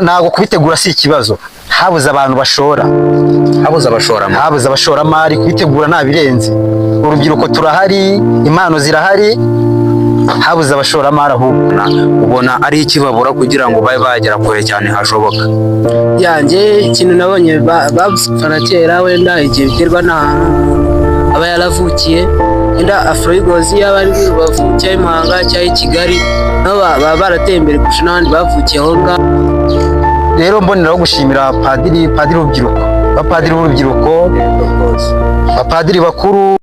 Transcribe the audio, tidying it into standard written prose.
Ntabwo kubitegura si ikibazo, habuze abantu bashora. Habuze abashoramari. Habuze abashoramari. Kubitegura nta birenze. Urubyiruko turahari, impano zirahari, habuze abashoramari ahubwo. Ubona ari iki babura kugira ngo babe bagera kure cyane hashoboka? Yanjye ikintu nabonye babuze kuva na kera, wenda igihe biterwa n'ahantu umuntu aba yaravukiye. Wenda Afro Eagles yaba ari i Rubavu cyangwa i Muhanga cyangwa i Kigali, nabo baba barateye imbere kurusha n'abandi bavukiye aho ngaho. Rero mboneraho gushimira padiri w'urubyiruko, abapadiri b'urubyiruko, abapadiri bakuru.